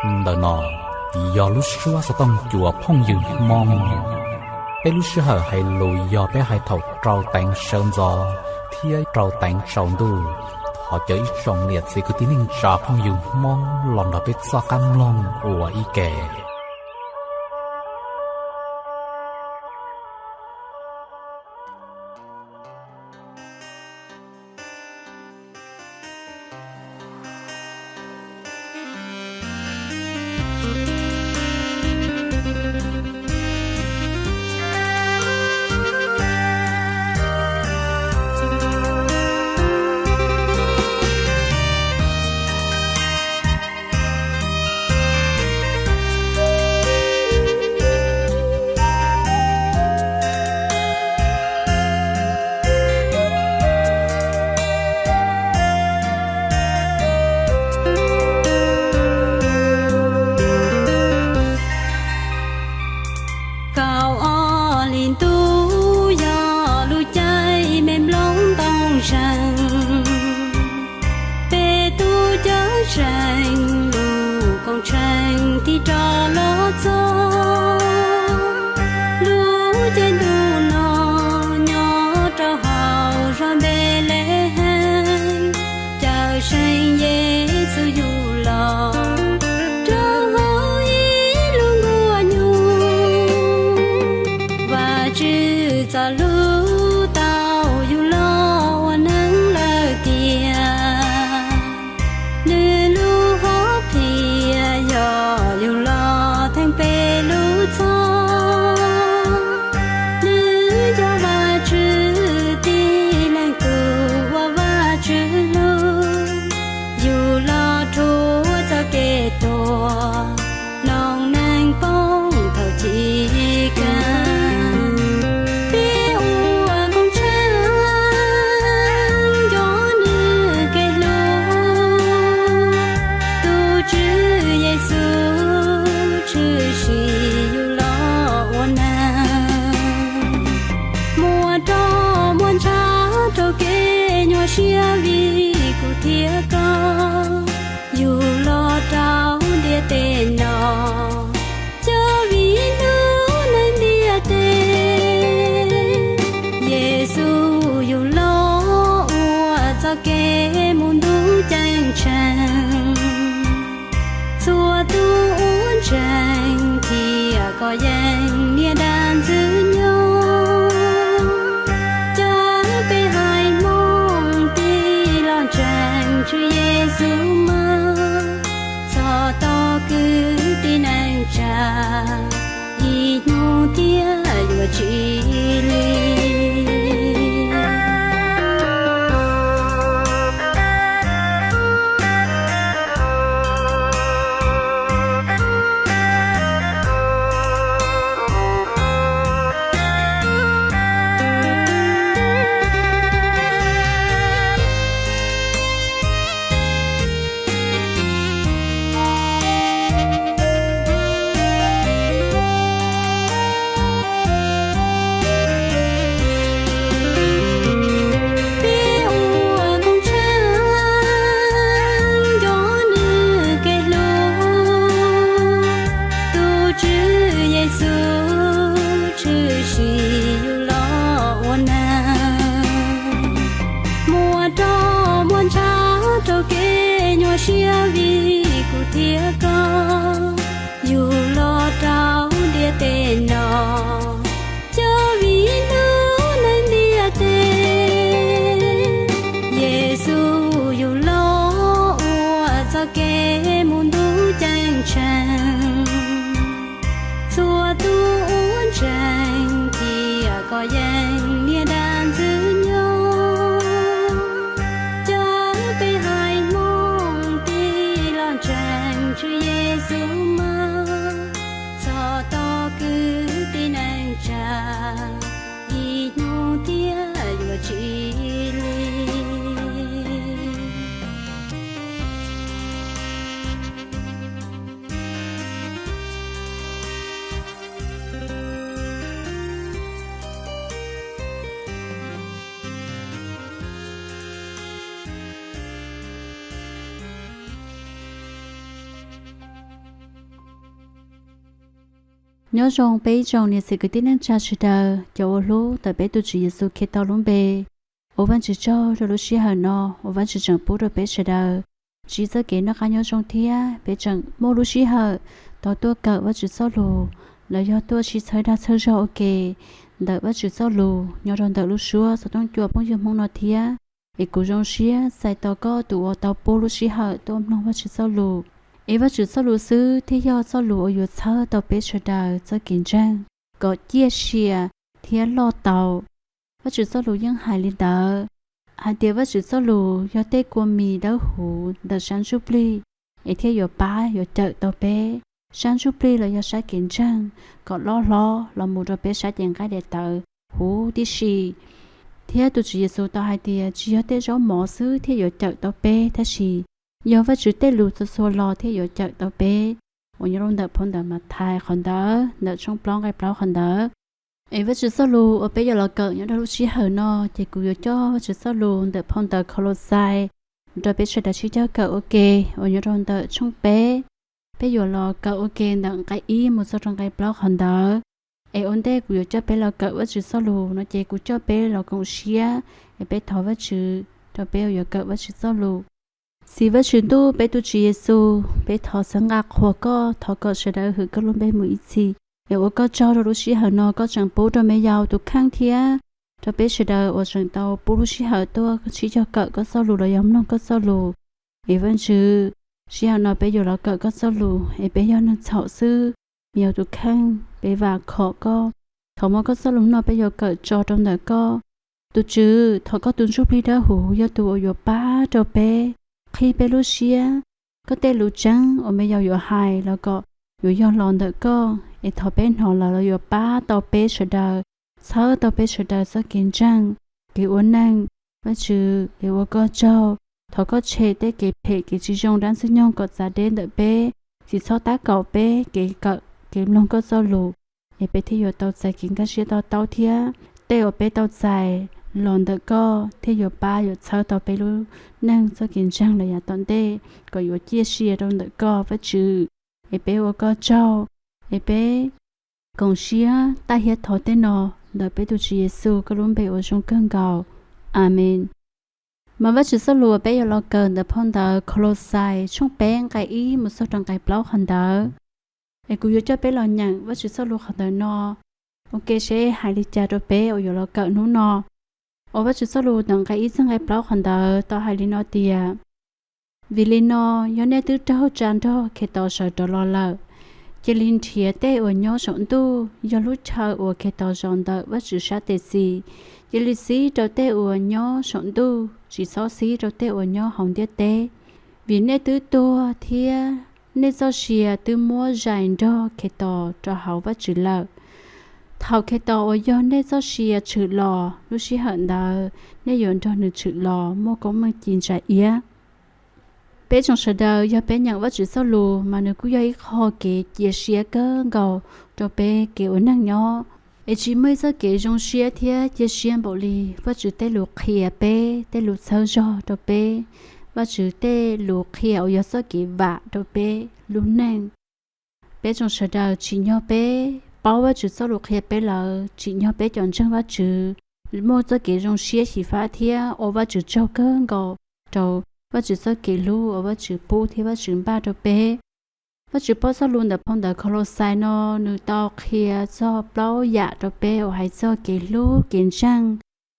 Ntawm no yog lub suab xov tooj cua phooj ywg Hmoob. Peb lub sij hawm hais lus yog peb hais thaum rau teev sawv ntxov thiab rau teev tsaus ntuj. Thov cov ib tsoom niam txiv kwv tij neej tsa phooj ywg Hmoob los nrog peb txoj qab mloog ua ib ke. Kaum ob hlis ntuj yog lub caij me nplooj ntoo zeeg, peb tub cawm seej lub koom tshee tig rov los txog. Lub caij ntuj no nyob rau hauv zos Npelehees, cawm seej Yexus yug los rau hauv ib lub nkuaj nyuj. Vajtswv txoj lus tau yug los ua neeg lawm tiag, nws lub hom phiaj yog yug los theej peb lub txhoj. Nws yog Vajtswv tib leeg tus uas Vajtswv hlub, yug los rhuav txoj kev tuag, noog neeg poob thaum chiv keeb. Peb ua koom tshee nco nws kev hlub, tus Tswv Yexus tshwm sim yug los ua neeg, muab roj muab ntshav rau kev nyuaj siab vim kuv thiab koj, yug los rau ntiaj teb no, cov vim hlub neeg ntiaj teb. Yexus yug los ua txoj kev mus ntuj ceeb tsheej, txhua tus uas ntseeg thiab kov yeej niam dab ntxwg nyoog. Cov peb haiv Hmoob tij los ntseeg Tswv Yexus mas, txog tos kwv tij neej tsa, ib hnub thiaj yuav tsim li. Peb ua koom tshee nco nws kev hlub, tus Tswv Yexus tshwm sim yug los ua neeg, muab roj muab ntshav rau kev nyuaj siab vim kuv thiab koj, yug los rau ntiaj teb no, cov vim hlub neeg ntiaj teb. Yexus yug los ua txoj kev mus ntuj ceeb tsheej, txhua tus uas ntseeg thiab kov yeej niam dab ntxwg nyoog. Cov peb haiv Hmoob tij Nyob zoo peb ib tsoom niam txiv kwv tij neej tsa sawv daws, cov uas hlub ntawm peb tus Tswv Yexus Khetos lub npe. Ua Vajtswv tsaug rau lub sij hawm no uas Vajtswv tseem pub rau peb sawv daws ntsib txoj kev noj qab nyob zoo thiab peb tseem muaj lub sij hawm tau tuaj kawm Vajtswv txoj lus los yog tuaj sib txhawb dag txhawb zog ua ke ntawm Vajtswv txoj lus nyob rau ntawm lub suab xov tooj cua phooj ywg Hmoob no thiab. Es kuv zoo siab txais tos koj tus uas tau pub lub sij hawm tuaj mloog Vajtswv txoj lus. Es Vajtswv txoj lus xwb thiaj yog txoj lus uas yuav txhawb tau peb sawv daws txoj kev ntseeg kom ciaj sia thiab loj tau. Vajtswv txoj lus yeej hais li ntawd, hais tias Vajtswv txoj lus yog tej kua mis dawb huv ntawm sab ntsuj plig, es thiaj yuav pab yuav cawm tau peb sab ntsuj plig los yog sab kev ntseeg kom loj hlob los mus rau peb sab cev nqaij daim tawv huv tib si. Thiab tus Tswv Yexus tau hais tias tsis yog tej zaub mov xwb thiaj yuav cawm tau peb, tab sis yog Vajtswv tej lus txhua txhua lo thiaj yuav cawm tau peb, uas nyob rau ntawm phau ntawv Mathais qhov ntawd ntawm tshooj plaub nqai plaub qhov ntawd. Es Vajtswv txoj lus uas peb yuav los kawm nyob rau lub sij hawm no, ces kuv yuav coj Vajtswv txoj lus ntawm phau ntawv Khaulauxais rau peb sawv daws sib cog kawm ua ke, uas nyob rau ntawm tshooj peb. Peb yuav los kawm ua ke ntawm nqai ib mus txog rau nqai plaub qhov ntawd. Es ua ntej kuv yuav coj peb los kawm Vajtswv txoj lus no ces kuv coj peb los koom siab, es peb thov Vajtswv rau peb uas yuav kawm Vajtswv txoj lus. Txiv Vajtswv ntuj, peb tus Tswv Yexus, peb thov txhawb nqa qhuas koj, thov kom sawv daws hwm koj lub npe mus ib txhis. Es ua koj tsaug rau lub sij hawm no koj tseem pub rau me yaus tus kheej thiab rau peb sawv daws uas tseem tau pub lub sij hawm tuaj sib cog kawm koj txoj lus los yog mloog koj txoj lus. Es Vajtswv, sij hawm no peb yuav los kawm koj txoj lus, es peb yog neeg txhaum xwb, me yaus tus kheej, peb vam khom koj. Thov muab koj txoj lus no peb yuav kawm tso rau ntawm koj. Tus Tswv, thov koj tus ntsuj plig dawb huv yog tus uas yuav pab rau peb, qhib peb lub siab, koj tej lus tseeb uas me yaus yuav hais los kom yuav yog los ntawm koj, es thaum peb hnov lawm los yuav pab tau peb sawv daws, txhawb tau peb sawv daws txoj kev ntseeg, kev ua neej. Vajtswv, es ua koj tsaug, thov koj tshem tej kev phem kev tsis zoo dab ntxwg nyoog kom txav deb ntawm peb, tsis txhob tab kaum peb kev kawm kev mloog koj txoj lus, es peb thiaj yuav tau txais kev nkag siab to taub thiab tej uas peb tau txais los ntawm koj thiaj yuav pab yuav txhawb tau peb lub neej txoj kev ntseeg los yav tom ntej kom yuav ciaj sia rau ntawm koj Vajtswv. Es peb ua koj tsaug, es peb koom siab taj hiab thov tej no ntawm peb tus Tswv Yexus koj lub npe uas zoo kawg nkaus. Amees. Mas Vajtswv txoj lus uas peb yuav los kawm ntawm phau ntawv Khaulauxais tshooj peb nqai ib mus txog rau nqai plaub qhov ntawd. Es kuv yuav coj peb los nyeem Vajtswv txoj lus qhov ntawm no ua ke seb hais li cas rau peb uas yuav los kawm hnub no. Uas Vajtswv txoj lus ntawm nqai ib txog nqai plaub qhov ntawd tau hais li no tias, vim li no, yog nej twb raug tsa nrog Khetos sawv rov los lawm, cia li nrhiav tej uas nyob saum ntuj, yog lub chaw uas Khetos zaum ntawm Vajtswv sab tes xis. Cia li xib rau tej uas nyob saum ntuj, tsis txhob xib rau tej uas nyob hauv ntiaj teb. Vim nej twb tuag thiab nej txoj sia twb muab zais nrog Khetos rau hauv Vajtswv lawm. Thaum Khetos uas yog nej txoj sia tshwm los, lub sij hawm ntawd nej yuav nrog nws tshwm los muaj koob meej ci ntsa iab. Peb tsoom sawv daws yog peb nyeem Vajtswv txoj lus mas nws kuj yog ib qho kev cia siab kawg nkaus rau peb kev ua neej nyob. Es tsis muaj ib txoj kev zoo siab thiab cia siab npaum li Vajtswv tej lus qhia peb, tej lus txhawb zog rau peb, Vajtswv tej lus qhia uas yog txoj kev vam rau peb lub neej. Peb tsoom sawv daws tsim nyog peb paub Vajtswv txoj lus qhia peb lawm, tsim nyog peb cov ntseeg Vajtswv muaj txoj kev zoo siab xyiv fab thiab ua Vajtswv tsaug kawg nkaus rau Vajtswv txoj kev hlub uas Vajtswv pub thiab Vajtswv npaj rau peb. Vajtswv pog txoj lus ntawm phau ntawv Khaulauxais no nws tau qhia txog plaub yam rau peb uas hais txog kev hlub kev ntseeg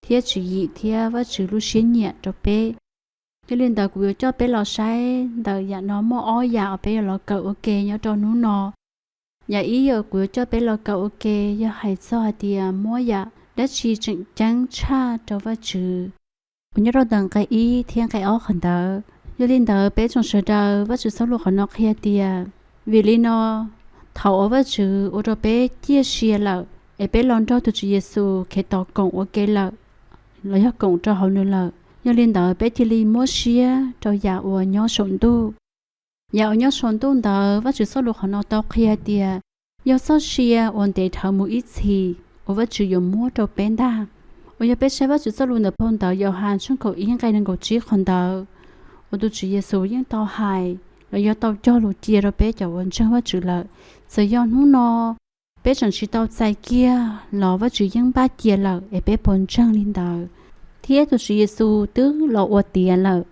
thiab tswv yim thiab Vajtswv lub siab nyiam rau peb. Yog li ntawd kuv yuav coj peb los saib ntawm yam no muaj ob yam uas peb yuav los kawm ua ke nyob rau hnub no. Yam ib uas kuv yuav coj peb los kawm ua ke yog hais txog hais tias muab yam dab tsi tseem ceeb tshaj rau Vajtswv uas nyob rau ntawm nqe ib thiab nqe ob qhov ntawd. Yog li ntawd peb tsoom sawv daws, Vajtswv txoj lus qhov no qhia tias, vim li no, thaum uas Vajtswv ua rau peb ciaj sia lawm, es peb los nrog tus Tswv Yexus Khetos koom ua ke lawm, los yog koom rau hauv nws lawm, yog li ntawd peb cia li muab siab rau yam uas nyob saum ntuj. Yam uas nyob saum ntuj ntawd Vajtswv txoj lus qhov no tau qhia tias yog txoj sia uas ntev dhawv mus ib txhis uas Vajtswv yuav muab rau peb ntag. Uas yog peb saib Vajtswv txoj lus ntawm phau ntawv Yauhas tshooj kaum ib nqe nees nkaum tsib qhov ntawd, uas tus Tswv Yexus yeej tau hais los yog tau cog lus cia rau peb cov uas ntseeg Vajtswv lawm. Txawm yog hnub no Peb tseem tsis tau txais kiag los Vajtswv yeej npaj cia lawm, es peb puas ntseeg li ntawd? Thiab tus Tswv Yexus twb los ua tiav lawm,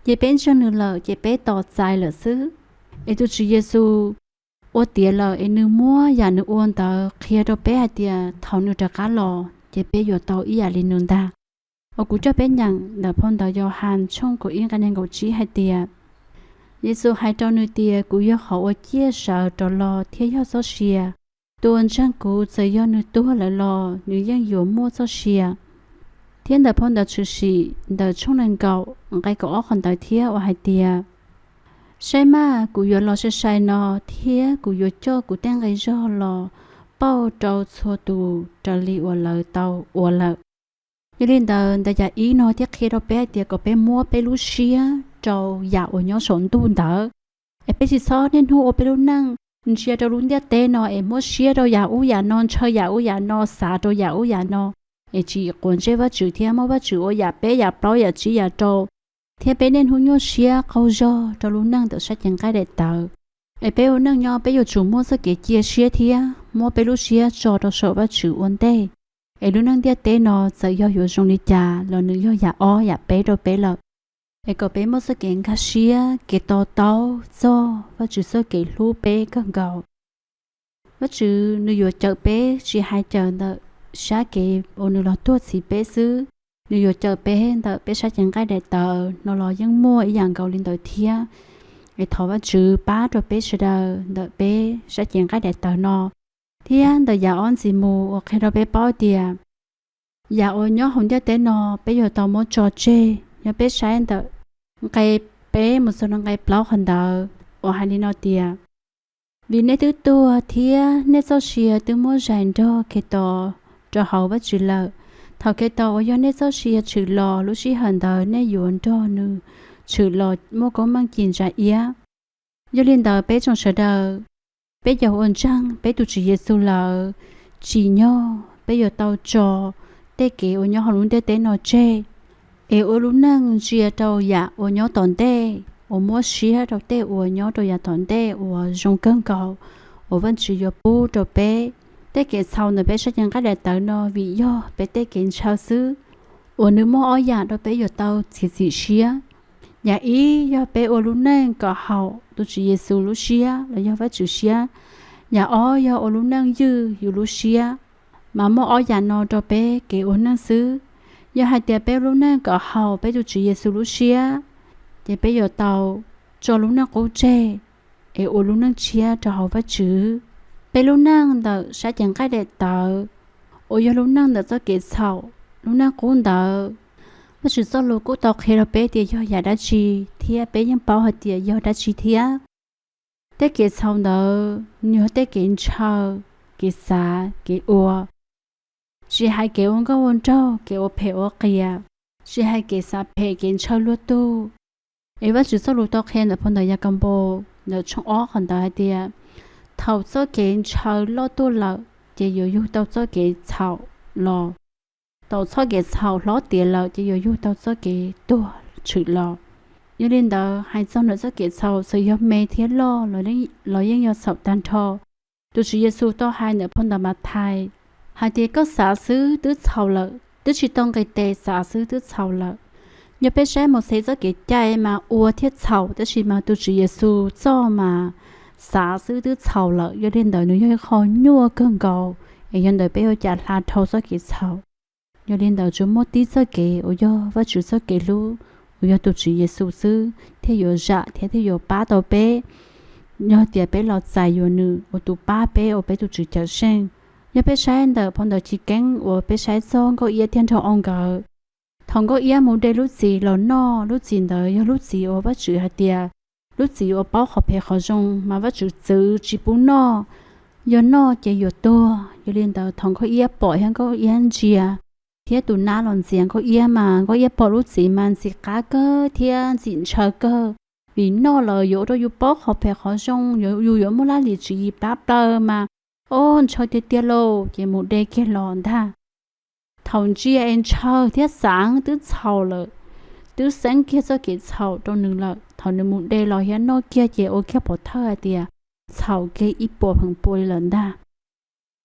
ces peb ntseeg nws lawm ces peb tos txais lawm xwb. Es tus Tswv Yexus ua tiav lawm es nws muab yam nws ua ntawd qhia rau peb hais tias thaum nws rov qab los ces peb yuav tau ib yam li nws ntag. Uas kuv coj peb nyeem ntawm phau ntawv Yauhas tshooj kaum ib nqe nees nkaum tsib hais tias, Yexus hais rau nws tias, Kuv yog qhov uas ciaj sawv rov los thiab yog txoj sia. Tus uas ntseeg kuv txawm yog nws tuag lawm los nws yeej yuav muaj txoj sia. Thiab ntawm phau ntawv Tshwm Sim ntawm tshooj nees nkaum nqe kaum ob qhov ntawd thiab uas hais tias, Saib maj, kuv yuav los sai sai no, thiab kuv yuav coj kuv tej nqi zog los pauj rau txhua tus raws li uas lawv tau ua lawm. Yog li ntawd, ntawm yam ib no thiaj qhia rau peb hais tias kom peb muab peb lub siab rau yam uas nyob saum ntuj ntawd, es peb tsis txhob niaj hnub ua peb lub neej ntsia rau lub ntiaj teb no es muab siab rau yam ub yam no, ntshaw yam ub yam no, xav rau yam ub yam no, es tsis quav ntsej Vajtswv thiab muab Vajtswv ua yam peb yam plaub yam tsib yam rau, thiab peb niaj hnub nyuaj siab qaug zog rau lub neej ntawm sab cev nqaij daim tawv. Es peb ua neej nyob peb yuav tsum muaj txoj kev cia siab thiab muab peb lub siab tso rau saum Vajtswv ua ntej, es lub neej ntiaj teb no txawm yog yuav zoo li cas los nws yog yam ob yam peb rau peb lawm. Es kom peb muaj txoj kev nkag siab, kev to taub txog Vajtswv txoj kev hlub peb kawg nkaus. Vajtswv nws yuav cawm peb tsis hais cawm ntawm sab kev uas nws los tuag txhiv peb xwb, nws yuav cawm peb ntawm peb sab cev nqaij daim tawv no los yeej muaj ib yam nkaus li ntawd thiab. Es thov Vajtswv pab rau peb sawv daws ntawm peb sab cev nqaij daim tawv no, thiab ntawm yam ob ntxiv mus uas qhia rau peb paub tias yam uas nyob hauv ntiaj teb no peb yuav tau muab tso tseg. Yog peb saib ntawm nqe peb mus txog nqe plaub qhov ntawd uas hais li no tias, Vim nej twb tuag thiab nej txoj sia twb muab zais nrog Khetos rau hauv Vajtswv lawm, thaum Khetos uas yog nej txoj sia tshwm los, lub sij hawm ntawd nej yuav nrog nws tshwm los muaj koob meej ci ntsa iab. Yog li ntawd peb tsoom sawv daws, peb cov uas ntseeg peb tus Tswv Yexus lawm, tsim nyog peb yuav tau tso tej kev uas nyob hauv lub ntiaj teb no tseg, es ua lub neej ntsia rau yam uas nyob tom ntej, uas muab siab rau tej uas nyob rau yav tom ntej uas zoo kawg nkaus uas Vajtswv yuav pub rau peb. Tej kev txhaum ntawm peb sab cev nqaij daim tawv no vim yog peb tej kev ntshaw xwb, uas nws muaj ob yam rau peb yuav tau txiav txim siab. Yam ib yog peb ua lub neej kom haum tus Tswv Yexus lub siab los yog Vajtswv siab. Yam ob yog ua lub neej ywj yus lub siab. Mas muaj ob yam no rau peb kev ua neej xwb. Yog hais tias peb ua lub neej kom haum peb tus Tswv Yexus lub siab, ces peb yuav tau tso lub neej qub tseg, es ua lub neej tshiab rau hauv Vajtswv. Peb lub neej ntawm sab cev nqaij daim tawv, uas yog lub neej ntawm txoj kev txhaum, lub neej qub ntawd, Vajtswv txoj lus kuj tau qhia rau peb tias yog yam dab tsi, thiab peb yeej paub hais tias yog dab tsi thiab. Tej kev txhaum ntawd nws yog tej kev ntshaw, kev xav, kev ua, tsis hais kev ua nkauj ua nraug, kev ua phem ua qias, tsis hais kev xav phem, kev ntshaw luag tug. Es Vajtswv txoj lus tau qhia ntawm phau ntawv Yakaunpaus ntawm tshooj ob qhov ntawd hais tias, thaum txoj kev ntshaw loj tuaj lawm, ces yuav yug tau txoj kev txhaum los. Thaum txoj kev txhaum hlob tiav lawm, ces yuav yug tau txoj kev tuag tshwm los. Yog li ntawd, hais txog ntawm txoj kev txhaum, txawm yog me thiab loj los yeej yog txhaum tag nrho. Tus Tswv Yexus tau hais ntawm phau ntawv Mathais hais tias, koj xav xwb twb txhaum lawm, twb tsis tau nqis tes xav xwb twb txhaum lawm. Yog peb saib Mauxes txoj kev cai mas ua thiaj txhaum, tab sis mas tus Tswv Yexus txoj mas xav xwb twb txhaum lawm. Yog li ntawd nws yog ib qho nyuaj kawg nkaus, es yog ntawm peb ua cas hla dhau txoj kev txhaum. Yog li ntawd tsuas muaj tib txoj kev uas yog Vajtswv txoj kev hlub, uas yog tus Tswv Yexus xwb thiaj yuav zam thiab thiaj yuav pab tau peb. Yog tias peb los txais yuav nws ua tus pab peb ua peb tus Tswv Cawmseej. Yog peb saib ntawm phau ntawv Chiv Keeb uas peb saib txog Nkauj Iab thiab Nraug Ua nkawd, thaum Nkauj Iab mus de lub txiv los noj, lub txiv ntawd yog lub txiv uas Vajtswv hais tias lub txiv uas paub qhov phem qhov zoo, mas Vajtswv txwv tsis pub noj, yog noj ces yuav tuag. Yog li ntawd thaum Nkauj Iab pom thiab Nkauj Iab ntsia, thiab tus nab los ntxias Nkauj Iab mas Nkauj Iab pom lub txiv mas ntxim qab kawg thiab ntxim ntshaw kawg, vim noj lawm yuav ua rau yus paub qhov phem qhov zoo, yus yuav muaj laj lim tswv yim plab plaws mas, o, ntshaw tiag tiag lauj, ces mus de kiag los ntag. Thaum ntsia es ntshaw thiab xav twb txhaum lawm, twb xeeb kiag txoj kev txhaum rau nws lawm, thaum nws mus de los thiab noj kiag ces ua kiag pov thawj hais tias txhaum kiag ib puas feem pua li lawm ntag.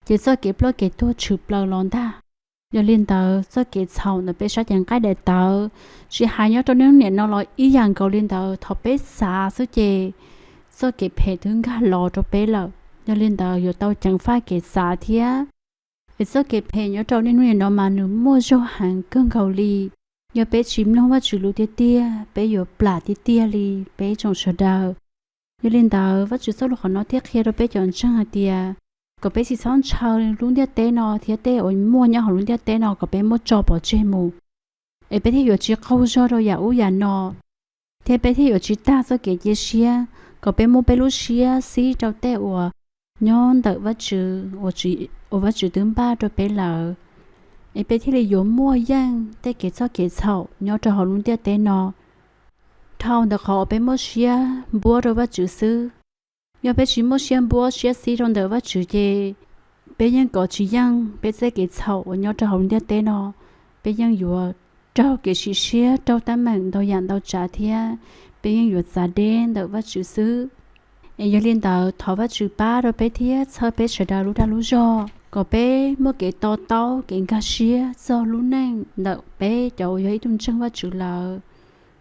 ces txoj kev ploj kev tuag tshwm plaws los ntag. Yog li ntawd, txoj kev txhaum ntawm peb sab cev nqaij daim tawv, tsis hais nyob rau niaj hnub niam no los ib yam nkaus li ntawd, thaum peb xav xwb ces txoj kev phem twb nkag los rau peb lawm. Yog li ntawd, yuav tau ceev faj kev xav thiab. Es txoj kev phem nyob rau niaj hnub niam no mas nws muaj zog heev kawg nkaus li. Yog peb tsis mloog Vajtswv lus tiag tiag, peb yuav plam tiag tiag li peb tsoom sawv daws. Yog li ntawd, Vajtswv txoj lus qhov no thiaj qhia rau peb cov ntseeg hais tias kom peb tsis txhob ntshaw lub ntiaj teb no thiab tej uas muaj nyob hauv lub ntiaj teb no kom peb muab tso pov tseg mus, es peb thiaj yuav tsis qaug zog rau yam ub yam no, thiab peb thiaj yuav tsis tag txoj kev cia siab, kom peb muab peb lub siab xib rau tej uas nyob ntawm Vajtswv, uas Vajtswv twb npaj rau peb lawm, es peb thiaj li yuav muaj yeej tej kev txoj kev txhaum nyob rau hauv lub ntiaj teb no dhau ntawm qhov uas peb muaj siab npuab rau Vajtswv xwb. Yog peb tsis muaj siab npuab siab xib rau ntawm Vajtswv ces peb yeej kov tsis yeej peb txoj kev txhaum uas nyob rau hauv lub ntiaj teb no. Peb yeej yuav raug kev sim siab, raug teeb meem ntau yam ntau tsav thiab peb yeej yuav txav deb ntawm Vajtswv xwb. Es yog li ntawd, thov Vajtswv pab rau peb thiab txhawb peb sawv daws lub dag lub zog kom peb muaj kev to taub kev nkag siab txog lub neej ntawm peb cov uas yog ib tug ntseeg Vajtswv lawm,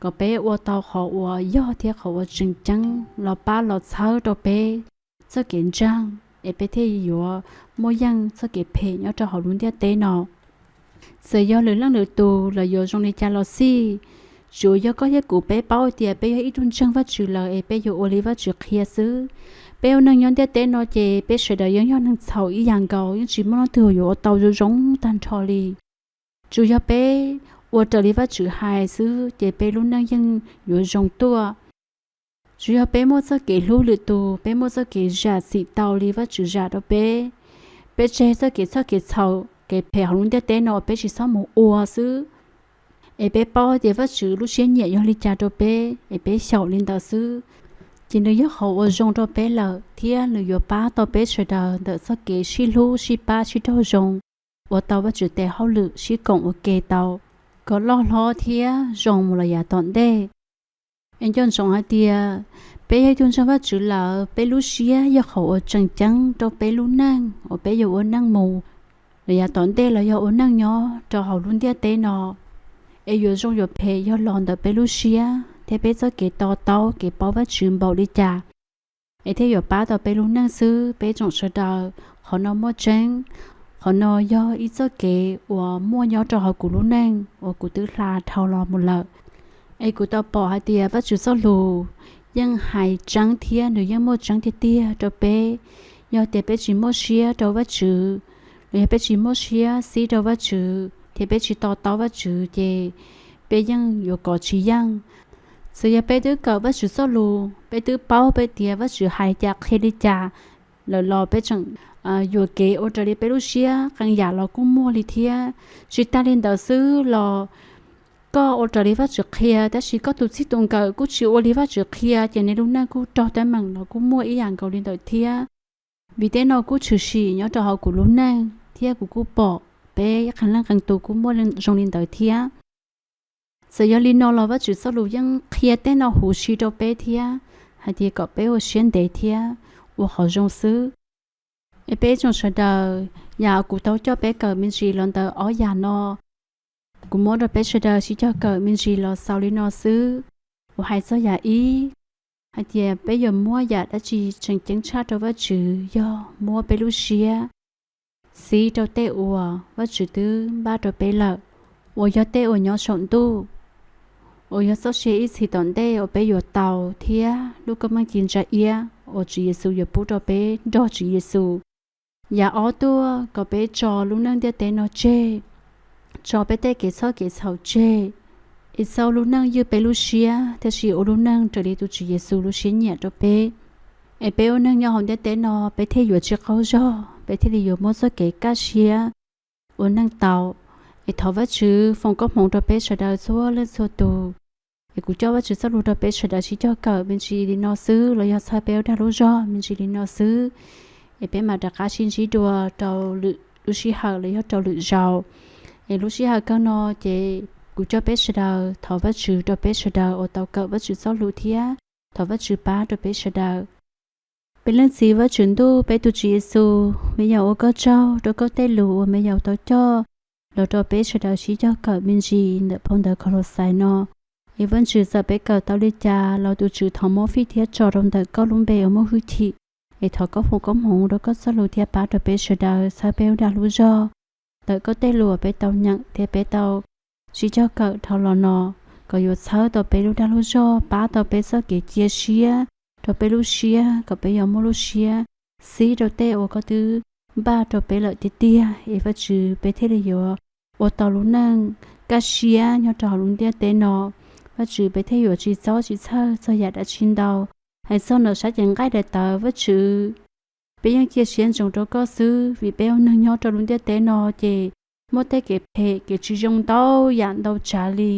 kom peb ua tau qhov uas yog thiab qhov uas tseem ceeb los pab los txhawb rau peb txoj kev ntseeg, es peb thiaj yuav muaj yeej txoj kev phem nyob rau hauv lub ntiaj teb no. Txawm yog lwm leej lwm tus los yuav zoo li cas los xij, tsuas yog koj thiab kuv peb paub tias peb yog ib tug ntseeg Vajtswv lawm es peb yuav ua li Vajtswv qhia xwb. Peb ua neej nyob ntiaj teb no ces peb sawv daws yeej yog neeg txhaum ib yam nkaus, yeej tsis muaj leej twg yuav ua tau zoo zoo tag nrho li. Tsuas yog peb ua raws li Vajtswv hais xwb ces peb lub neej yeej yuav zoo tuaj. Tsuas yog peb muaj txoj kev hlub lwm tus, peb muaj txoj kev zam txim tau li Vajtswv zam rau peb, peb tseg txoj kev txhawj kev txhaum kev phem hauv lub ntiaj teb no peb tsis txhob mus ua xwb, es peb paub tias Vajtswv lub siab nyiam yog li cas rau peb es peb xyaum li ntawd xwb, ces nws yog qhov uas zoo rau peb lawm thiab nws yuav pab tau peb sawv daws ntawm txoj kev sib hlub sib pab sib raug zoo, ua tau Vajtswv tes hauj lwm sib koom ua ke tau kom loj hlob thiab zoo mus lawm yav tom ntej. Es nco ntsoov hais tias peb yog ib tug ntseeg Vajtswv lawm, peb lub siab yog qhov uas tseem ceeb rau peb lub neej uas peb yuav ua neej mus lawm yav tom ntej los yog ua neej nyob rau hauv lub ntiaj teb no. Es yuav zoo yuav phem yog los ntawm peb lub siab thiab peb txoj kev to taub kev paub Vajtswv npaum li cas, es thiaj yuav pab tau peb lub neej xwb peb tsoom sawv daws. Qhov no muaj tseeb, qhov no yog ib txoj kev uas muaj nyob rau hauv kuv lub neej uas kuv twb hla dhau los mus lawm. Es kuv tau pom hais tias Vajtswv txoj lus yeej hais tseeb thiab nws yeej muaj tseeb tiag tiag rau peb. Yog tias peb tsis muaj siab rau Vajtswv, los yog peb tsis muaj siab xib rau Vajtswv thiab peb tsis to taub Vajtswv ces peb yeej yuav kov tsis yeej. Txawm yog peb twb kawm Vajtswv txoj lus, peb twb paub peb tias Vajtswv hais cas qhia li cas lawm los peb tseem yuam kev ua raws li peb lub siab qee yam los kuj muaj li thiab. Tsis tag li ntawd xwb los koj ua raws li Vajtswv qhia tab sis koj tus txij tus nkawm kuj tsis ua li Vajtswv qhia ces nws lub neej kuj raug teeb meem los kuj muaj ib yam nkaus li ntawd thiab. Vim tej no kuj tshwm sim nyob rau hauv kuv lub neej thiab kuv kuj pom peb qee leej qee tus kuj muaj zoo li ntawd thiab. Txawm yog li no los Vajtswv txoj lus yeej qhia tej no huv si rau peb thiab, hais tias kom peb ua siab ntev thiab ua qhov zoo xwb. Es peb tsoom sawv daws, yam kuv tau coj peb kawm me ntsis los ntawm ob yam no, kuv muab rau peb sawv daws sib cog kawm me ntsis los xaus li no xwb. Kuv hais txog yam ib, hais tias peb yuav muab yam dab tsi tseem ceeb tshaj rau Vajtswv yog muab peb lub siab xib rau tej uas Vajtswv twb npaj rau peb lawm, uas yog tej uas nyob saum ntuj, uas yog txoj sia ib txhis tom ntej uas peb yuav tau thiab lub koob meej ci ntsa iab uas Tswv Yexus yuav pub rau peb nrog Tswv Yexus. Yam ob tuaj kom peb tso lub neej ntiaj teb no tseg, tso peb tej kev txhawj kev txhaum tseg, es txawb lub neej ywj peb lub siab tiam sis ua lub neej raws li tus Tswv Yexus lub siab nyiam rau peb. Es peb ua neej nyob hauv ntiaj teb no peb thiaj yuav tsis qaug zog, peb thiaj li yuav muaj txoj kev kaj siab ua neej tau. Es thov Vajtswv foom koob hmoov rau peb sawv daws txhua leej txhua tus. Es kuv coj Vajtswv txoj lus rau peb sawv daws sib cog kawm me ntsis li no xwb los yog txhawb peb ua dag lub zog me ntsis li no xwb. Es peb mam rov qab sib ntsib dua rau lwm lub sij hawm los yog rau lwm zaus. Es lub sij hawm kawg no ces kuv coj peb sawv daws thov Vajtswv rau peb sawv daws uas tau kawm Vajtswv txoj lus thiab thov Vajtswv pab rau peb sawv daws. Peb Leej Txiv Vajtswv ntuj, peb tus Tswv Yexus, me nyuam ua koj tsaug rau koj tej lus uas me nyuam tau coj los rau peb sawv daws sib cog kawm me ntsis ntawm phau ntawv Kaulauxais no. Es Vajtswv, txawm peb kawm tau li cas los tus Tswv thov muab fij thiab tso rau ntawm koj lub npe uas muaj hwj chim. Es thov koj foom koob hmoov rau koj txoj lus thiab pab rau peb sawv daws txhawb peb lub dag lub zog. Ntawm koj tej lus uas peb tau nyeem thiab peb tau sib cog kawm dhau los no, kom yuav txhawb tau peb lub dag lub zog, pab tau peb txoj kev cia siab, rau peb lub siab kom peb yuav muaj lub siab xib rau tej uas koj twb npaj rau peb lawm tiag tiag, es Vajtswv, peb thiaj li yuav ua tau lub neej kaj siab nyob rau hauv lub ntiaj teb no. Vajtswv, peb thiaj yuav tsis txob tsis txhawj txog yam dab tsi ntau. Hais txog ntawm sab cev nqaij daim tawv, Vajtswv, peb yeej cia siab ntsoov rau koj xwb, vim peb ua neeg nyob rau lub ntiaj teb no ces muaj tej kev phem kev tsis zoo ntau yam ntau tsav li,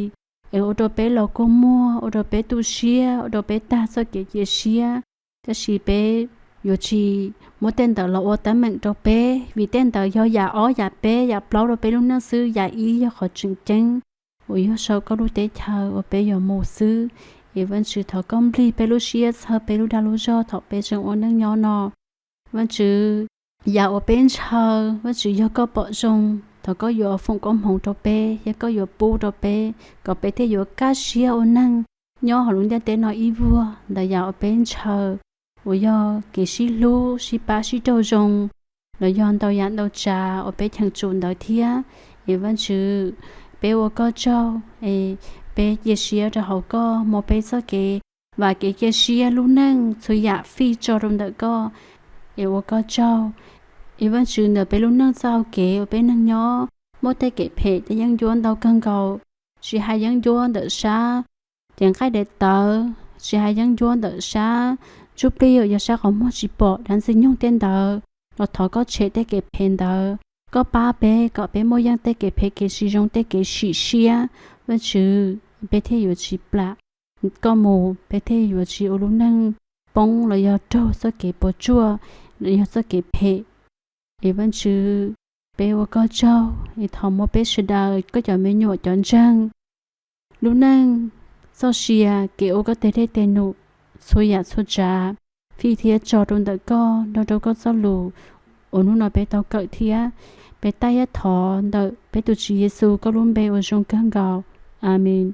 es ua rau peb los kua muag, ua rau peb tu siab, ua rau peb tag txoj kev cia siab. Tab sis peb yuav tsis muab tej ntawd los ua teeb meem rau peb, vim tej ntawd yog yam ob yam peb yam plaub rau peb lub neej xwb, yam ib yog qhov tseem ceeb uas yog saum koj lub teb chaws uas peb yuav mus xwb. Es Vajtswv, thov koj nplig peb lub siab, txhawb peb lub dag lub zog thaum peb tseem ua neej nyob no. Vajtswv, yam uas peb ntshaw, Vajtswv, yog koj pom zoo, thov koj yuav foom koob hmoov rau peb thiab koj yuav pub rau peb kom peb thiaj yuav kaj siab ua neeg nyob hauv lub ntiaj teb no ib vuag. Ntawm yam uas peb ntshaw uas yog kev sib hlub sib pab sib raug zoo, los yog ntau yam ntau tsav uas peb cheem tsum ntawd thiab. Es Vajtswv, peb ua koj tsaug, es peb cia siab rau hauv koj, muab peb txoj kev vam kev cia siab lub neej txhua yam fij tso rau ntawm koj, es ua koj tsaug. Es Vajtswv, ntawm peb lub neej txoj hau kev uas peb neeg nyob muaj tej kev phem tej yeeb ncuab ntau kawg nkaus, tsis hais yeeb ncuab ntawm sab cev nqaij daim tawv, tsis hais yeeb ncuab ntawm sab ntsuj plig uas yog sab qhov muag tsis pom, dab ntxwg nyoog tej ntawd, los thov koj tshem tej kev phem ntawd, koj pab peb kom peb muaj yeej tej kev phem kev tsis zoo tej kev sim siab. Vajtswv, peb thiaj yuav tsis plam koj mus, peb thiaj yuav tsis ua lub neej poob los yog raug txoj kev puas tsuaj los yog txoj kev phem. Es Vajtswv, peb ua koj tsaug, es thov muab peb sawv daws koj cov me nyuam cov ntseeg lub neej, txoj sia, kev ua koj tej dej tej num, txhua yam txhua tsav fij thiab tso rau ntawm koj, nrog rau koj txoj lus uas hnub no peb tau kawm thiab. Peb tab yab thov ntawm peb tus Tswv Yexus koj lub npe uas zoo kawg nkaus. Amees.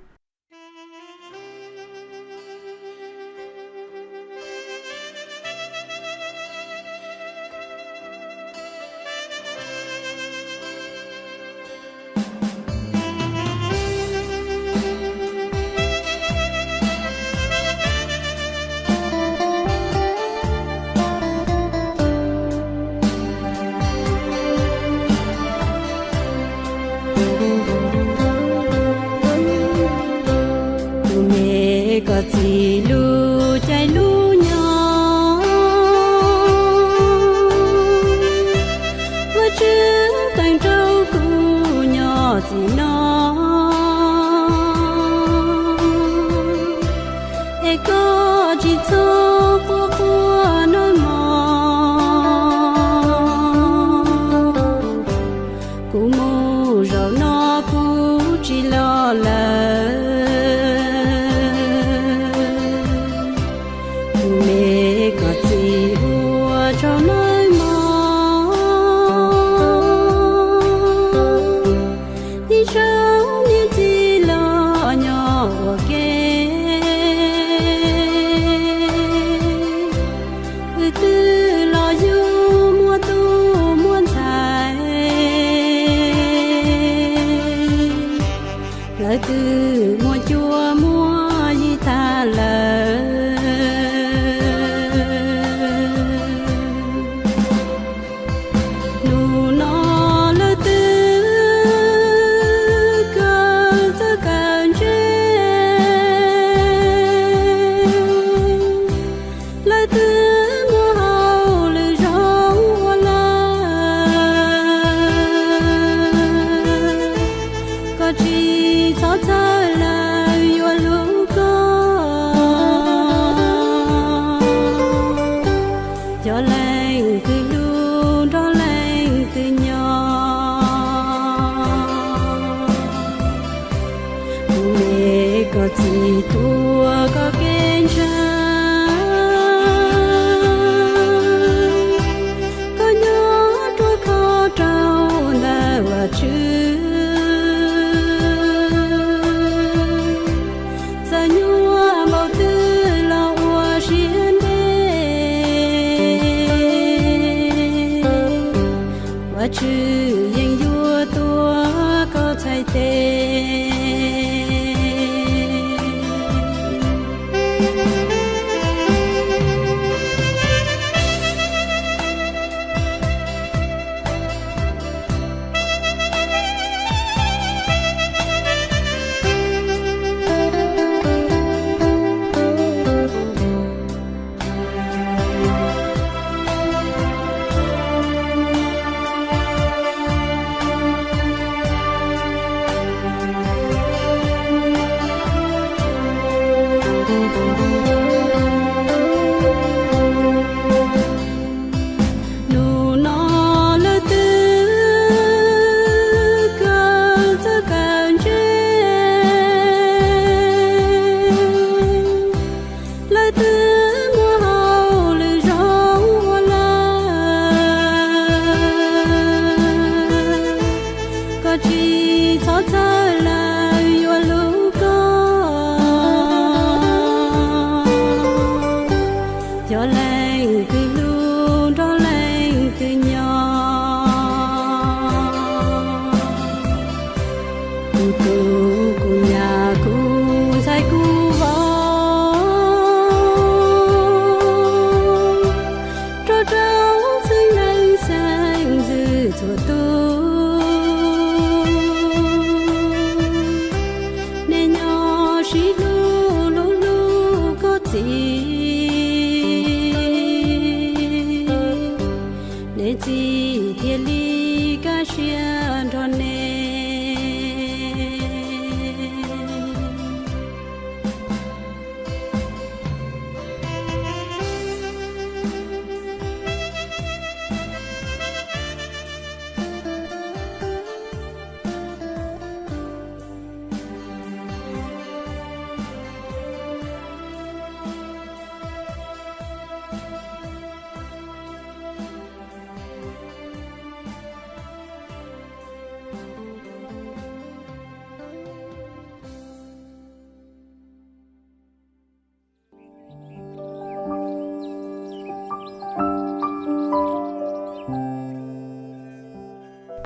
Kuv me koj txiv lub caij lub nyoog, Vajtswv teem rau kuv nyob txim no, es koj tsis txhob quaj quaj nawb mog. Kuv mus zaum no kuv tsis los lawm. Kuv me koj txiv ua tsaug nawb mog, ib zaug niam txiv los nyob ua ke. Wb twb los yug muaj tub muaj ntxhais, lawv twb muaj cuab muaj yig tag lawm. Hnub no lawv twb kawm txawj kawm ntse, lawv twb muaj hauj lwm zoo ua lawm. Koj tsis txhob txhawj lawv yuav hlub koj, yog leej twg hlub nrog leej twg nyob. Kuv me koj txiv tuav koj kev ntshaw, Vajtswv, txawm nyuaj npaum twg los ua siab ntev, Vajtswv yeej yuav tuav koj txhais tes. Hnub no leej twg kawm txawj kawm ntse, leej twg muaj hauj lwm zoo ua lawm, koj tsis txhob txhawj lawv yuav hlub koj. Yog leej twg hlub nrog leej twg nyob, kuv tus kuv nyab kuv ntxhais kuv vauv, rau rau txwj neej xeeb ntxwv txhua tus, nej nyob sib hlub hlub hlub koj txiv, nej txiv thiaj li kaj siab nrog nej.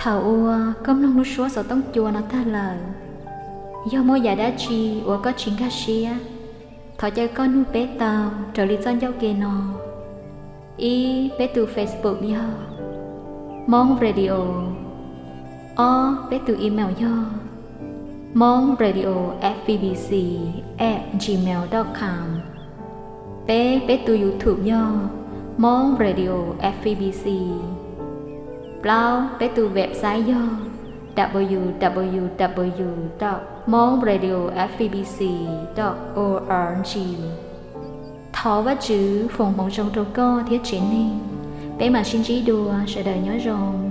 Thaum uas koj mloog lub suab xov tooj cua no tag lawm, yog muaj yam dab tsi uas koj tsis nkag siab, thov caw koj nug peb tau raws li txoj ncauj ke no. Ib, peb tus Facebook yog Hmoob Radio. Ob, peb tus email yog hmongradioFEBC at gmail dot com. Peb, peb tus YouTube yog Hmong Radio FEBC. Plaub, peb tus website yog www dot hmongradioFEBC dot org. Thov Vajtswv foom hmoov zoo rau koj thiab tsev neeg. Peb mam sib ntsib dua, sawv daws nyob zoo.